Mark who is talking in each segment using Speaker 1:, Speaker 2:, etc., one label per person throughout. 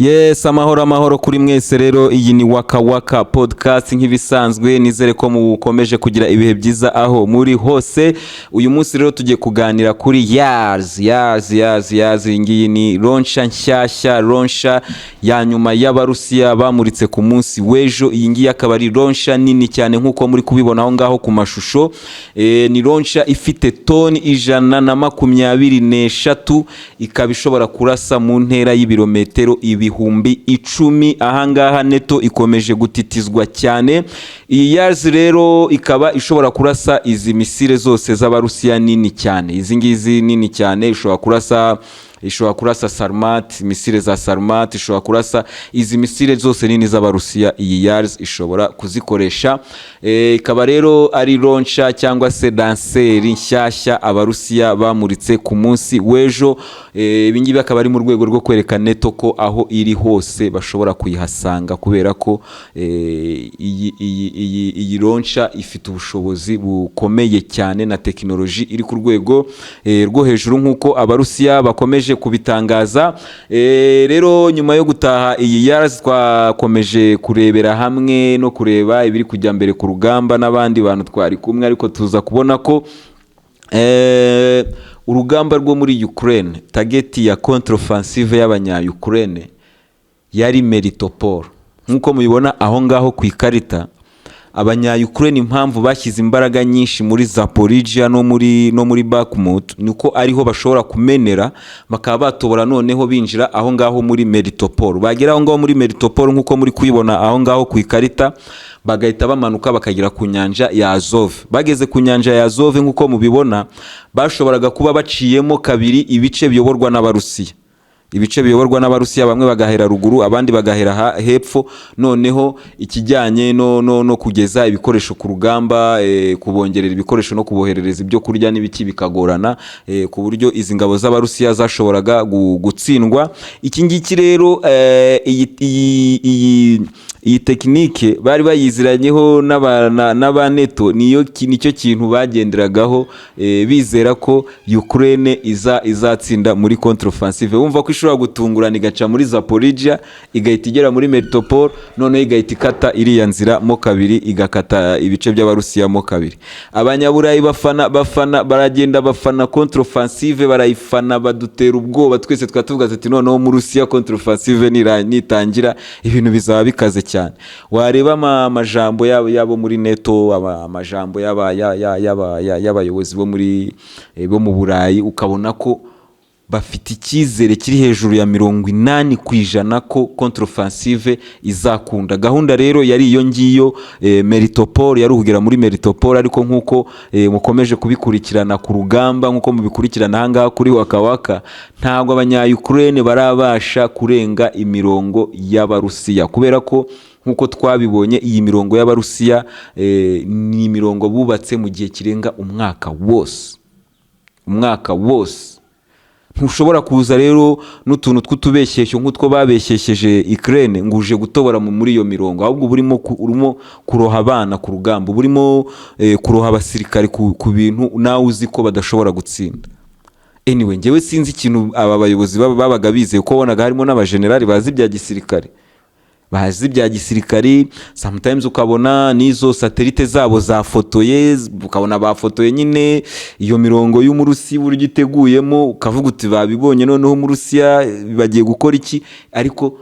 Speaker 1: Yes, amahoro amahoro kuri mwese. Rero iyi ni Waka Waka Podcast nk'ibisanzwe. Nizere ko mukomeje kugira ibihe byiza aho muri hose. Uyu munsi rero tugiye kuganira kuri Yars, Yars, Yars, Yars. Iyi ngiyi ni launcher nshyashya, launcher ya nyuma y'Abarusiya bamuritse ku munsi w'ejo. Iyi ngiyi akaba ari launcher nini cyane nk'uko muri kubibona aho ngaho ku mashusho. Ni launcher ifite toni 123, ikaba ishobora kurasa mu ntera y'ibirometero 10.000. Ahangaha NATO ikomeje gutitizwa cyane. Iyi Yars rero ikaba ishobora kurasa izi missile zose z'Abarusiya nini cyane, izi ngizi nini cyane. Ishobora kurasa Sarmat, missile za Sarmat, ishobora kurasa izi missile zose nini z'Abarusiya. Iyi Yars ishobora kuzikoresha. Ikaba rero ari launcher cyangwa se lanceur nshyashya Abarusiya bamuritse ku munsi w'ejo. Ibi ngibi akaba ari mu rwego rwo kwereka NATO ko aho iri hose bashobora kuyihasanga, kubera ko iyi launcher ifite ubushobozi bukomeye cyane na tekinoloji iri ku rwego rwo hejuru, nk'uko Abarusiya bakomeje kubitangaza. Rero nyuma yo gutaha iyi Yars, twakomeje kurebera hamwe no kureba ibiri kujya mbere ku rugamba n'abandi bantu twari kumwe, ariko tuza kubona ko urugamba rwo muri Ukraine, target ya contre-offensive y'abanya-Ukraine yari Melitopol, nk'uko mubibona aho ngaho ku ikarita. Abanya-Ukraine impamvu bashyize imbaraga nyinshi muri Zaporizhia no muri Bakhmut ni uko ariho bashobora kumenera, bakaba batobora, noneho binjira aho ngaho muri Melitopol. Bagera aho ngaho muri Melitopol, nk'uko muri kuyibona aho ngaho ku ikarita, bagahita bamanuka bakagera ku nyanja ya Azov. Bageze ku nyanja ya Azov, nk'uko mubibona, bashoboraga kuba baciyemo kabiri ibice biyoborwa n'Abarusiya, ibice biyoborwa n'Abarusiya, bamwe bagahera ruguru, abandi bagahera hepfo. Noneho ikijyanye no kugeza ibikoresho ku rugamba, kubongerera ibikoresho no kuboherereza ibyo kurya n'ibiki bikagorana, ku buryo izi ngabo z'Abarusiya zashoboraga gutsindwa. Iki ngiki rero, iyi technique bari bayiziranyeho n'aba NATO, nicyo kintu bagenderagaho, bizera ko Ukraine izatsinda muri contre-offensive. Wumva ko ishobora gutungurana, igaca muri Zaporizhia, igahita igera muri Melitopol, noneho igahita ikata iriya nzira mo kabiri, igakata ibice by'Abarusiya mo kabiri. Abanyaburayi bafana baragenda bafana contre-offensive, barayifana, badutera ubwoba twese. Twaba tuvuga tuti: "Noneho mu Rusiya contre-offensive nitangira ibintu bizaba bikaze cyane." Wareba amajambo yabo muri NATO, amajambo y'abayobozi bo mu Burayi, ukabona ko bafite icyizere kiri hejuru ya 80% ko contre-offensive izakunda. Gahunda rero yari iyo ngiyo, Melitopol, yari ukugera muri Melitopol. Ariko nk'uko mukomeje kubikurikirana ku rugamba, nk'uko mubikurikirana ahangaha kuri Waka Waka, ntabwo abanya-Ukraine barabasha kurenga imirongo y'Abarusiya, kubera ko nk'uko twabibonye, iyi mirongo y'Abarusiya ni imirongo bubatse mu gihe kirenga umwaka wose, umwaka wose. Ntushobora kuza rero n'utuntu tw'utubeshyeshyo nk'utwo babeshyesheje Ukraine ngo uje gutobora muri iyo mirongo. Ahubwo uba urimo kuroha abana ku rugamba, uba urimo kuroha abasirikare ku bintu nawe uzi ko badashobora gutsinda. Anyway, njyewe sinzi ikintu aba bayobozi babaga bizeye, ko wabonaga harimo n'abajenerali bazi ibya gisirikare, bazi ibya gisirikari. Sometimes ukabona n'izo satellite zabo zafotoye, ukabona bafotoye nyine iyo mirongo y'Umurusiya uburyo iteguyemo, ukavuga uti: "Babibonye, noneho Umurusiya bagiye gukora iki?" Ariko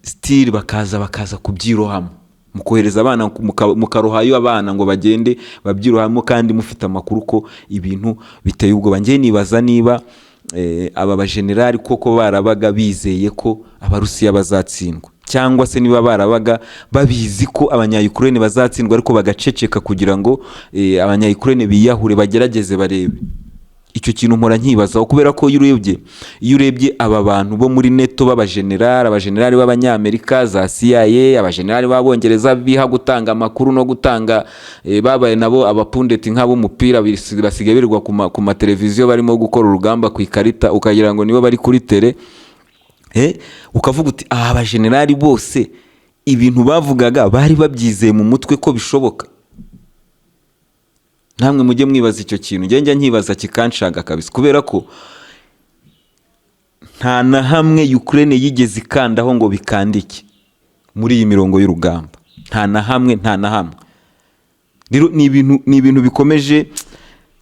Speaker 1: still bakaza kubyirohamo, mukohereza abana, mukarohayo abana ngo bagende babyirohamo, kandi mufite amakuru ko ibintu biteye ubwoba. Njye nibaza niba aba bajenerali koko barabaga bizeye ko Abarusiya bazatsindwa, cyangwa se niba barabaga babizi ko abanya-Ukraine bazatsindwa, ariko bagaceceka kugira ngo abanya-Ukraine biyahure, bagerageze barebe. Icyo kintu mpora nkibazaho, kubera ko iyo urebye aba bantu bo muri NATO b'abajenerali, abajenerali b'Abanyamerika, za CIA, abajenerali b'Abongereza biha gutanga amakuru no gutanga, babaye nabo aba pundit nk'ab'umupira, basigaye birirwa ku mateleviziyo barimo gukora urugamba ku ikarita, ukagira ngo nibo bari kuri terrain. Ukavuga uti: "Aba bajenerali bose ibintu bavugaga bari babyizeye mu mutwe ko bishoboka?" Namwe mujye mwibaza icyo kintu. Njye njya nkibaza kikanshanga kabisa, kubera ko Nta na hamwe Ukraine yigeze ikandaho ngo bikandike muri iyi mirongo y'urugamba, nta na hamwe, nta na hamwe. Rero ni ibintu bikomeje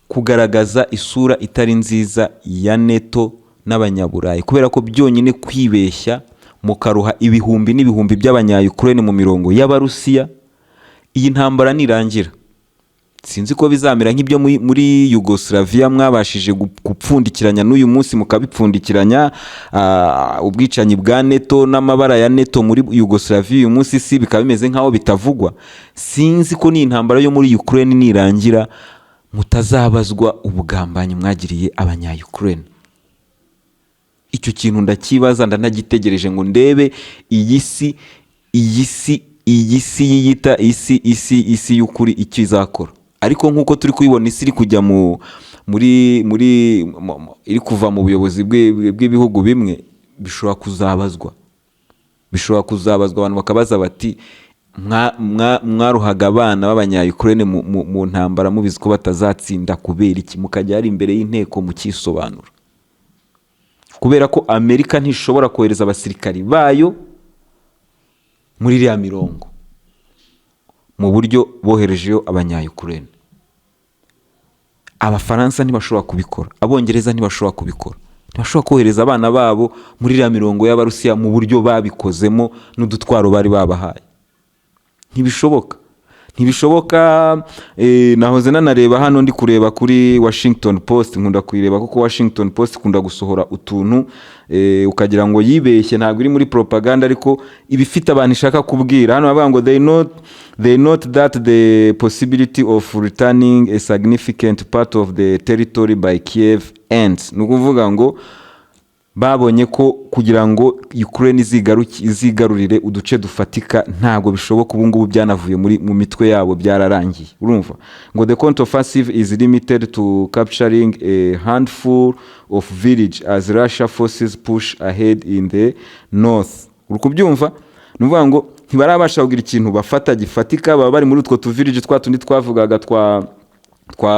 Speaker 1: kugaragaza isura itari nziza ya NATO n'Abanyaburayi, kubera ko byonyine kwibeshya mukaruha ibihumbi n'ibihumbi by'Abanyayukurene mu mirongo y'Abarusiya, iyi ntambara nirangira sinzi ko bizamera nk'ibyo muri Yugoslavia mwabashije gupfundikiranya n'uyu munsi mukabipfundikiranya. Ubwicanyi bwa NATO n'amabara ya NATO muri Yugoslavia, uyu munsi si bikaba bimeze nk'aho bitavugwa. Sinzi ko n'iyi ntambara yo muri Ukraine nirangira mutazabazwa ubugambanyi mwagiriye Abanya-Ukraine. Icyo kintu ndakibaza, ndanagitegereje ngo ndebe iyi si yiyita isi y'ukuri icyo izakora. Ariko nk'uko turi kubibona, isi iri kujya mu muri muri mu- mu- iri kuva mu buyobozi bw'ibihugu bimwe, bishobora kuzabazwa, abantu bakabaza bati: "Mwaruhaga abana b'Abanyayukurene mu ntambara mubizi ko batazatsinda, kubera iki?" Mukajya hari imbere y'inteko mukisobanura, kubera ko Amerika ntishobora kohereza abasirikari bayo muri iriya mirongo mu buryo boherejeyo Abanyayukurene. Abafaransa ntibashobora kubikora, Abongereza ntibashobora kubikora, ntibashobora kohereza abana babo muri iriya mirongo y'Abarusiya mu buryo babikozemo n'udutwaro bari babahaye. Ntibishoboka, ntibishoboka. Nahoze nanareba hano, ndi kureba kuri Washington Post. Nkunda kuyireba kuko Washington Post ikunda gusohora utuntu ukagira ngo yibeshye, ntabwo iri muri propaganda, ariko iba ifite abantu ishaka kubwira. Hano bavuga ngo they note that the possibility of returning a significant part of the territory by Kiev ends. Ni ukuvuga ngo babonye ko kugira ngo Ukraine izigarurire uduce dufatika ntabwo bishoboka ubu ngubu, byanavuye mu mitwe yabo, byararangiye. Urumva ngo the counter-offensive is limited to capturing a handful of village as Russia forces push ahead in the north. Uri kubyumva? Ni ukuvuga ngo ntibarabasha kugira ikintu bafata gifatika, baba bari muri utwo tuvillage twa tundi twavugaga twa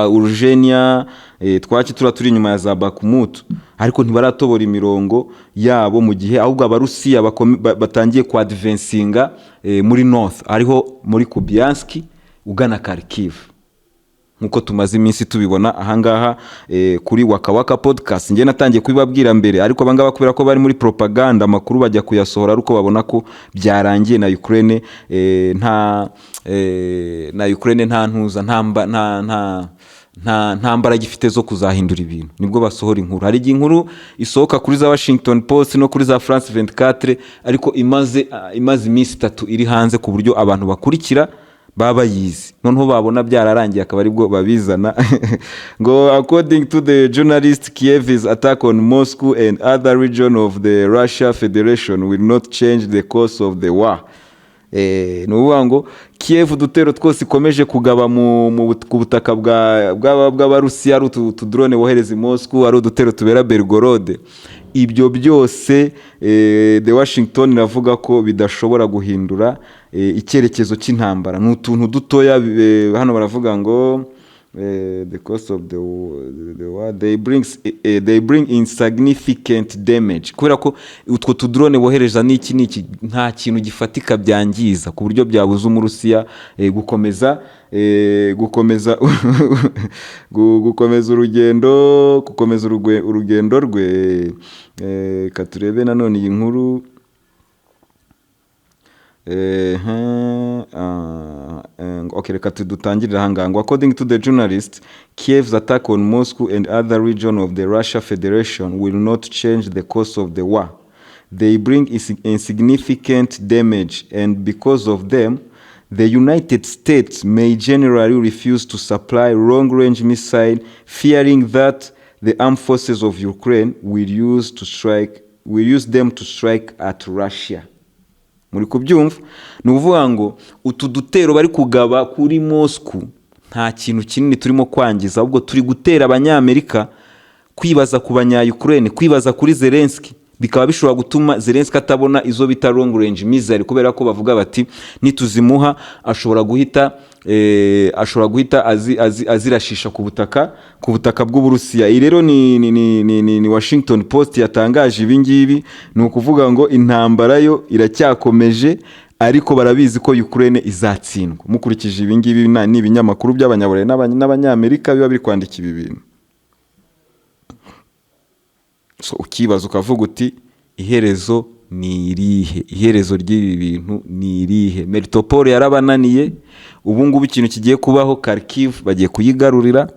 Speaker 1: Urujenia, twaki tura turi inyuma ya za Bakhmut, ariko ntibaratobora imirongo yabo, mu gihe ahubwo Abarusiya batangiye kuadvancinga muri north, ariho muri Kupiansk ugana Kharkiv, nkuko tumaze iminsi tubibona ahangaha kuri Waka Waka Podcast. Njye natangiye kubibabwira mbere, ariko abangaba kubera ko bari muri propaganda, amakuru bajya kuyasohora ariko babona ko byarangiye na Ukraine nta na Ukraine nta ntuza nta mba- nta nta nta nta mbaraga ifite zo kuzahindura ibintu, nibwo basohora inkuru. Hari igihe inkuru isohoka kuri za Washington Post no kuri za France 24, ariko imaze iminsi 3 iri hanze, ku buryo abantu bakurikira baba bayizi, noneho babona byararangiye akaba aribwo babizana. Ngo according to the journalist, Kiev's attack on Moscow and other region of the Russia Federation will not change the course of the war. Ni ukuvuga ngo Kiev udutero twose ikomeje kugaba ku butaka bw'Abarusiya, ari utu tudrone bohereza i Moscow, ari udutero tubera Belgorod, ibyo byose The Washington iravuga ko bidashobora guhindura icyerekezo cy'intambara. Ni utuntu dutoya. Hano baravuga ngo the cost of the war, they bring insignificant damage, kubera ko utwo tudrone bohereza n'iki n'iki nta kintu gifatika byangiza ku buryo byabuza Umurusiya gukomeza urugendo rwe. Ka turebe nanone iyi nkuru. Okay, reka dutangirire ahangaha ngo according to the journalist, Kiev's attack on Moscow and other region of the Russia Federation will not change the course of the war. They bring insignificant damage, and because of them the United States may generally refuse to supply long-range missile, fearing that the armed forces of Ukraine will use them to strike at Russia. Muri kubyumva? Ni ukuvuga ngo utu dutero bari kugaba kuri Moscow nta kintu kinini turimo kwangiza, ahubwo turi gutera Abanyamerika kwibaza ku Banya-Ukraine, kwibaza kuri Zelensky. Bikaba bishobora gutuma Zelensky atabona izo bita long range missile, kubera ko bavuga bati nituzimuha ashobora guhita azirashisha ku butaka bw'Uburusiya. Iyi rero ni Washington Post yatangaje ibi ngibi. Ni ukuvuga ngo intambara yo iracyakomeje, ariko barabizi ko Ukraine izatsindwa. Mukurikije ibi ngibi, ni ibinyamakuru by'Abanyaburayi n'Abanyamerika biba biri kwandika ibi bintu. So ukibaza ukavuga uti: "Iherezo ni irihe? Iherezo ry'ibi bintu ni irihe?" Melitopol yarabananiye. Ubu ngubu ikintu kigiye kubaho, Kharkiv bagiye kuyigarurira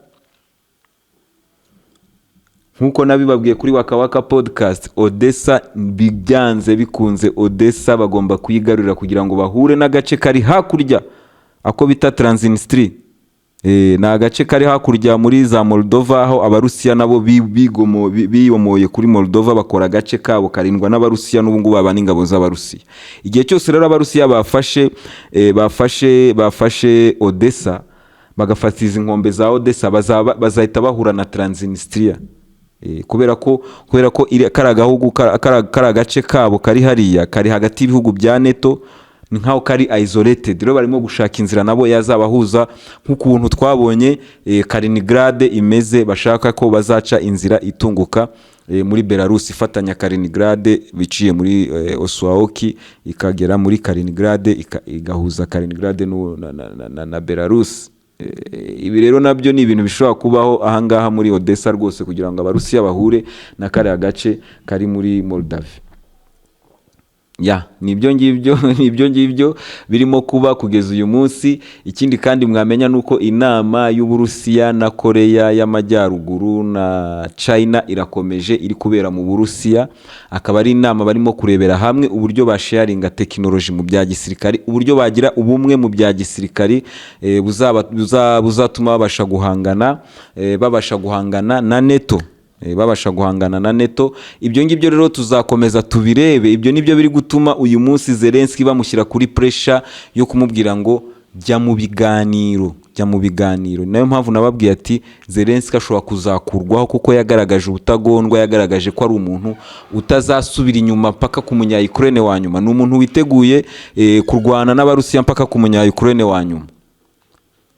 Speaker 1: nk'uko nabibabwiye kuri Waka Waka Podcast. Odessa, byanze bikunze Odessa bagomba kuyigarurira kugira ngo bahure n'agace kari hakurya, ako bita Transnistria. Ni agace kari hakurya muri za Moldova, aho Abarusiya nabo biyomoye kuri Moldova, bakora agace kabo karindwa n'Abarusiya. N'ubu ngubu baba n'ingabo z'Abarusiya. Igihe cyose rero Abarusiya bafashe Odessa, bagafata izi nkombe za Odessa, bazahita bahura na Transnistria. Kubera ko kari agahugu kari agace kabo kari hariya, kari hagati y'ibihugu bya NATO, ni nkaho kari isolated. Rero barimo gushaka inzira nabo yazabahuza, nk'ukuntu twabonye Kaliningrad imeze. Bashaka ko bazaca inzira itunguka muri Belarus, ifatanya Kaliningrad biciye muri Suwalki, ikagera muri Kaliningrad, igahuza Kaliningrad na Belarus. Ibi rero nabyo ni ibintu bishobora kubaho ahangaha muri Odessa rwose, kugira ngo Abarusiya bahure na kariya gace kari muri Moldavie. Ya, ni ibyo ngibyo birimo kuba kugeza uyu munsi. Ikindi kandi mwamenya ni uko inama y'Uburusiya na Koreya y'Amajyaruguru na China irakomeje, iri kubera mu Burusiya. Akaba ari inama barimo kurebera hamwe uburyo basharinga tekinoloji mu bya gisirikari, uburyo bagira ubumwe mu bya gisirikari, buzatuma babasha guhangana na NATO. Babasha guhangana na NATO. Ibyo ngibyo rero tuzakomeza tubirebe. Ibyo nibyo biri gutuma uyu munsi Zelensky bamushyira kuri pressure yo kumubwira ngo jya mu biganiro, jya mu biganiro. Ni nayo mpamvu nababwiye ati Zelensky ashobora kuzakurwaho, kuko yagaragaje ubutagondwa, yagaragaje ko ari umuntu utazasubira inyuma mpaka ku munya Ukraine wa nyuma. Ni umuntu witeguye kurwana n'Abarusiya mpaka ku munya Ukraine wa nyuma.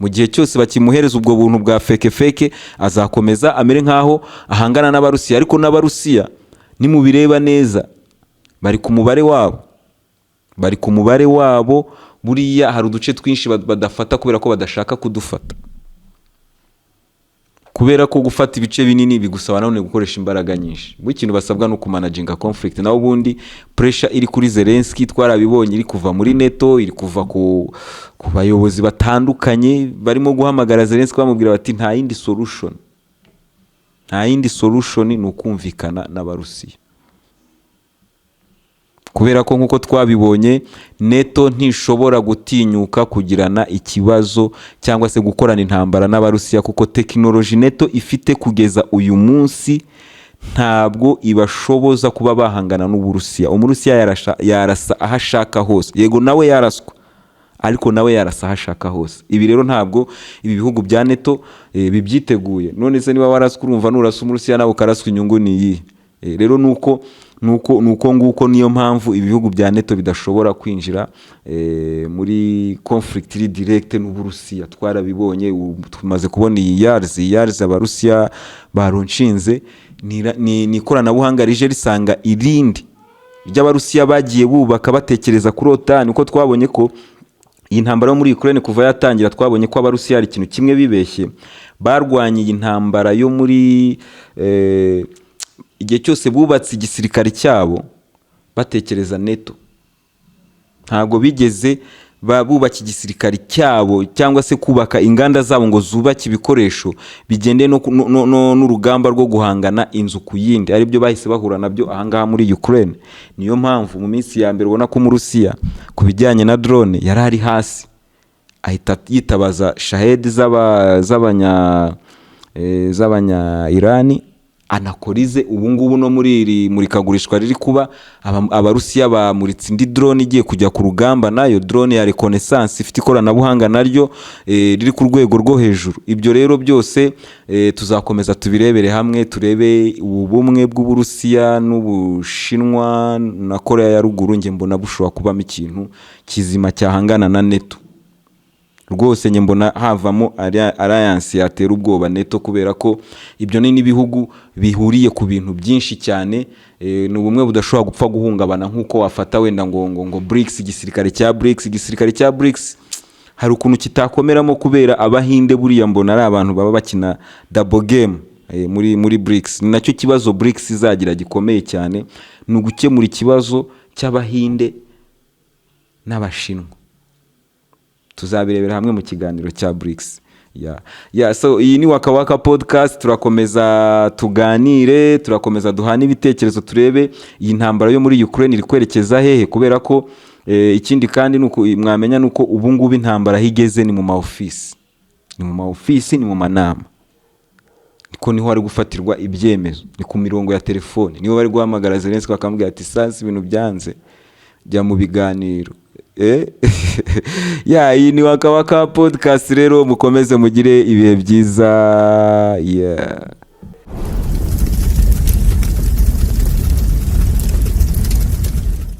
Speaker 1: Mu gihe cyose bakimuhereza ubwo buntu bwa fake fake, azakomeza amere nk'aho ahangana n'Abarusiya. Ariko n'Abarusiya nimubireba neza, bari ku mubare wabo, bari ku mubare wabo. Buriya hari uduce twinshi badafata kubera ko badashaka kudufata, kubera ko gufata ibice binini bigusaba nanone gukoresha imbaraga nyinshi. Buri kintu basabwa ni ukumanaginga conflict. Naho ubundi pressure iri kuri Zelensky twarabibonye, iri kuva muri NATO, iri kuva ku bayobozi batandukanye. Barimo guhamagara Zelensky bamubwira bati nta yindi solution, nta yindi solution, ni ukumvikana n'Abarusiya, kubera ko nk'uko twabibonye, NATO ntishobora gutinyuka kugirana ikibazo cyangwa se gukorana intambara n'Abarusiya, kuko tekinoloji NATO ifite kugeza uyu munsi ntabwo ibashoboza kuba bahangana n'Uburusiya. Umurusiya yarasa aho ashaka hose. Yego, nawe yaraswa, ariko nawe yarasa aho ashaka hose. Ibi rero ntabwo ibi bihugu bya NATO bibyiteguye. None se niba waraswa, urumva nurasa Umurusiya nawe ukaraswa, inyungu ni iyihe? Rero nuko nguko, niyo mpamvu ibihugu bya NATO bidashobora kwinjira muri conflict iri direct n'Uburusiya. Twarabibonye, ubu tumaze kubona iyi Yars. Iyi Yars Abarusiya baronshinze ni ikoranabuhanga rije risanga irindi ry'Abarusiya bagiye bubaka batekereza kuri OTAN. Uko twabonye ko iyi ntambara yo muri Ukraine kuva yatangira, twabonye ko Abarusiya hari ikintu kimwe bibeshye. Barwanye iyi ntambara yo muri igihe cyose bubatse igisirikare cyabo batekereza NATO. Ntabwo bigeze bubaka igisirikare cyabo cyangwa se kubaka inganda zabo ngo zubake ibikoresho bigendeye no ku- no- no- no- n'urugamba rwo guhangana inzu ku yindi, aribyo bahise bahura nabyo ahangaha muri Ukraine. Niyo mpamvu mu minsi ya mbere ubona ko Umurusiya ku bijyanye na drone yari ari hasi, ahita yitabaza Shahed z'abanya Irani. Anakorize ubu ngubu no muri iri murikagurishwa riri kuba, Abarusiya bamuritse indi drone igiye kujya ku rugamba, nayo drone ya reconnaissance ifite ikoranabuhanga naryo riri ku rwego rwo hejuru. Ibyo rero byose tuzakomeza tubirebere hamwe, turebe ubu bumwe bw'Uburusiya n'Ubushinwa na Korea ya Ruguru. Njye mbona bushobora kubamo ikintu kizima cyahangana na NATO. Rwose njye mbona havamo alliance yatera ubwoba NATO, kubera ko ibyo ni n'ibihugu bihuriye ku bintu byinshi cyane. Ni ubumwe budashobora gupfa guhungabana nk'uko wafata wenda ngo BRICS, igisirikare cya BRICS. Igisirikare cya BRICS hari ukuntu kitakomeramo, kubera Abahinde buriya mbona ari abantu baba bakina double game muri BRICS. Ni nacyo kibazo BRICS izagira gikomeye cyane, ni ugukemura ikibazo cy'Abahinde n'Abashinwa. Tuzabirebera hamwe mu kiganiro cya BRICS. Yeah, so iyi ni Waka Waka Podcast. Turakomeza tuganire, turakomeza duhane ibitekerezo, turebe iyi ntambara yo muri Ukraine iri kwerekeza hehe, kubera ko ikindi kandi nuko mwamenya nuko ubu ngubu intambara aho igeze ni mu ma office, ni mu ma office, ni mu manama, ko niho hari gufatirwa ibyemezo, ni ku mirongo ya telefone, niho bari guhamagara Zelensky bakamubwira ati: "Sasa ibintu byanze, jya mu biganiro." Ya, iyi ni Waka Waka Podcast rero, mukomeze mugire ibihe byiza, yeah.